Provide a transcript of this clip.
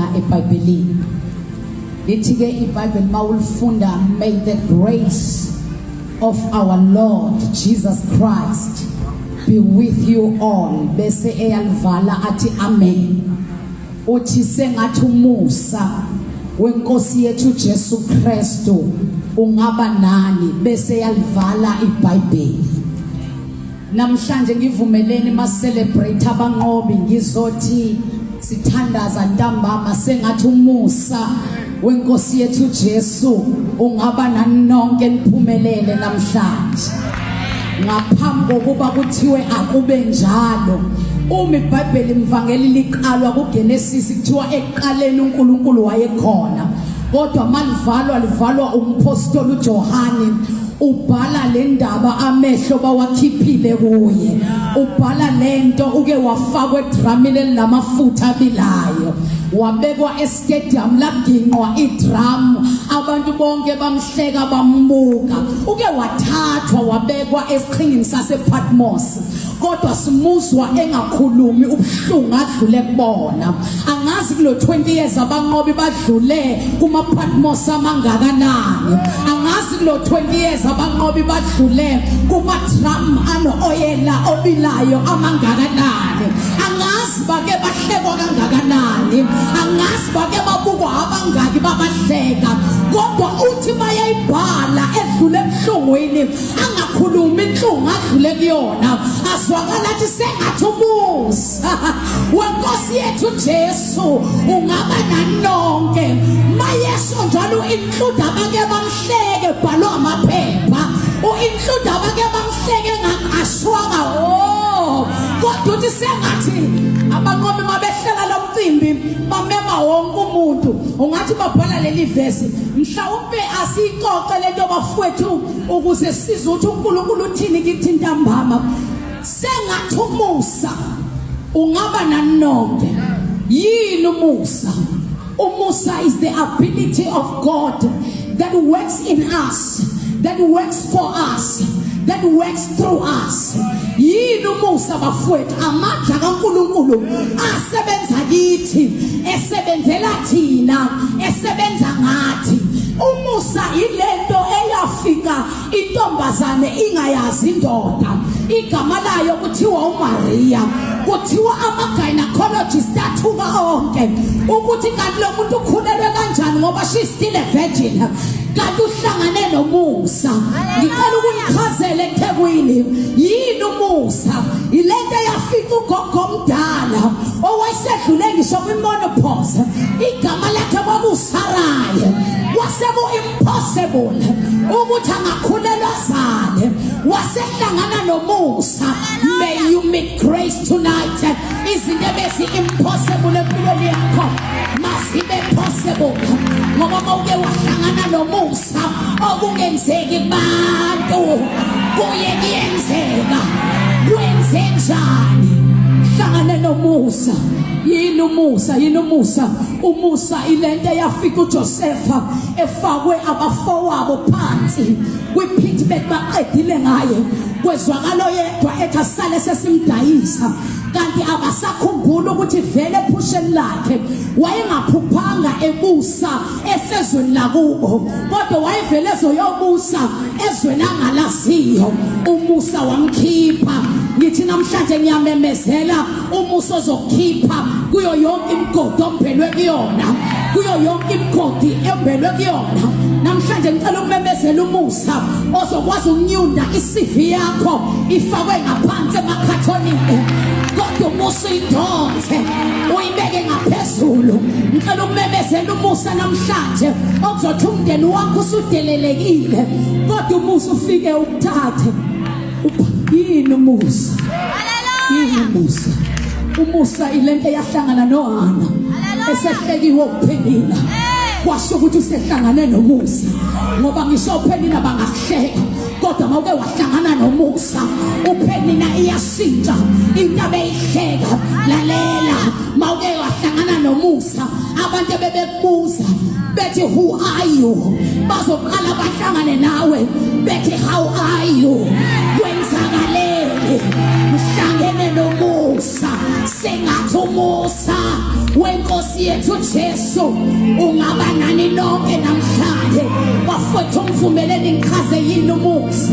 khona eBhayibhelini. Lithi ke iBhayibheli mawulifunda, "May the grace of our Lord Jesus Christ be with you all," bese eyalivala athi amen. Uthi sengathi umusa wenkosi yethu Jesu Kristu ungaba nani, bese yalivala iBhayibheli. Namhlanje ngivumeleni ma celebrate abanqobi, ngizothi sithandaza ntambama, sengathi umusa wenkosi yethu Jesu ungaba nani nonke, niphumelele namhlanje. Ngaphambi kokuba kuthiwe akube njalo, uma iBhayibheli mvangeli liqalwa kuGenesis, kuthiwa ekuqaleni uNkulunkulu wayekhona, kodwa malivalwa livalwa umpostoli uJohane. Ubhala le ndaba amehlo bawakhiphile kuye, ubhala lento uke wafakwa edramini elinamafutha abilayo, wabekwa estadium laginqwa idrum, abantu bonke bamhleka bambuka. Uke wathathwa wabekwa esiqhingini sasePatmos, kodwa simuzwa engakhulumi ubuhlungu adlule kubona. Angazi kulo 20 years abanqobi badlule kuma Patmos amangakanani. Angazi kulo 20 years abanqobi badlule kuma drum ano oyela obilayo amangakanani. Angazi bake bahlekwa kangakanani, angazi bake babukwa abangaki babahleka, kodwa uthi bayayibhala edlule ebuhlungwini, angakhulumi inhlungu adlule kuyona. Azwakala athi sengathi umusa wenkosi yethu Jesu ungaba nanonke. Mayesho njalo include abake bamhleke, bhalwa amaphepha, uinclude abake bamhleke ngaqashwanga. Oh, kodwa uthi sengathi abanqomi mabehlela lomcimbi bamema wonke umuntu. Ungathi babhala leli verse, mhlawumbe asiyixoxe lento bafowethu, ukuze sizwe ukuthi uNkulunkulu uthini kithi ntambama. Sengathi umusa ungaba nanonke. Yini umusa? Umusa is the ability of God that works in us, that works for us, that works through us. Yini umusa bafowethu? Amandla kaNkulunkulu asebenza kithi, esebenzela thina, esebenza ngathi. Umusa ilento eyafika intombazane ingayazi indoda, igama layo kuthiwa uMaria. Kuthiwa ama-gynecologist athuka onke ukuthi kanti lo muntu ukhulelwe kanjani ngoba she still a virgin, kanti uhlangane nomusa. Ngicela ukunichazela eThekwini yini umusa. Ilento eyafika ugogo omdala owayesedlule ngisho kwi-menopause, igama lakhe kwakuSarayi. Kwase ku-impossible ukuthi angakhulelwa azale, wasehlangana nomusa. May you meet grace tonight. Izinto ebezi-impossible empilweni yakho mazibe possible, ngoba mawuke wahlangana nomusa, okungenzeki kubantu kuye kuyenzeka. Kwenze njani? Hlangane nomusa. Yini umusa? Yini umusa? Umusa ilento eyafika uJosepha efakwe abafowabo phansi kwipit, bebaqedile ngaye. Kwezwakala yedwa ethi asale sesimdayisa, kanti abasakhumbula ukuthi vele ephusheni lakhe wayengaphuphanga ebusa esezweni lakubo, kodwa wayevele ezoyobusa ezweni angalaziyo. Umusa wamkhipha. Ngithi namhlanje ngiyamemezela umusa ozokhipha kuyo yonke imigodi ombelwe kuyona, kuyo yonke imigodi embelwe kuyona. Namhlanje ngicela ukumemezela umusa ozokwazi ukunyunda iCV yakho ifakwe ngaphansi emakhathonini, kodwa umusa uyidonse uyibeke ngaphezulu. Ngicela ukumemezela umusa namhlanje okuzothi umndeni wakho usudelelekile, kodwa umusa ufike ukuthathe. Yini umusa? Yini umusa? Umusa ilento eyahlangana noHana esehlekiwe ukuphendula, kwasho ukuthi usehlangane nomusa, ngoba ngisho uPhenina bangahleka, kodwa mawuke wahlangana nomusa, uPhenina iyashintsha into abeyihleka. Lalela, mawuke wahlangana nomusa, abantu ebebekubuza bethi, "Who are you?" bazoqala bahlangane nawe bethi, "How are you?" Kwenzakaleni? Uhlangene nomusa. Sengathi umusa wenkosi yethu Jesu ungaba nani nonke namhlanje. Bafowethu, ngivumeleni ngichaze yini umusa.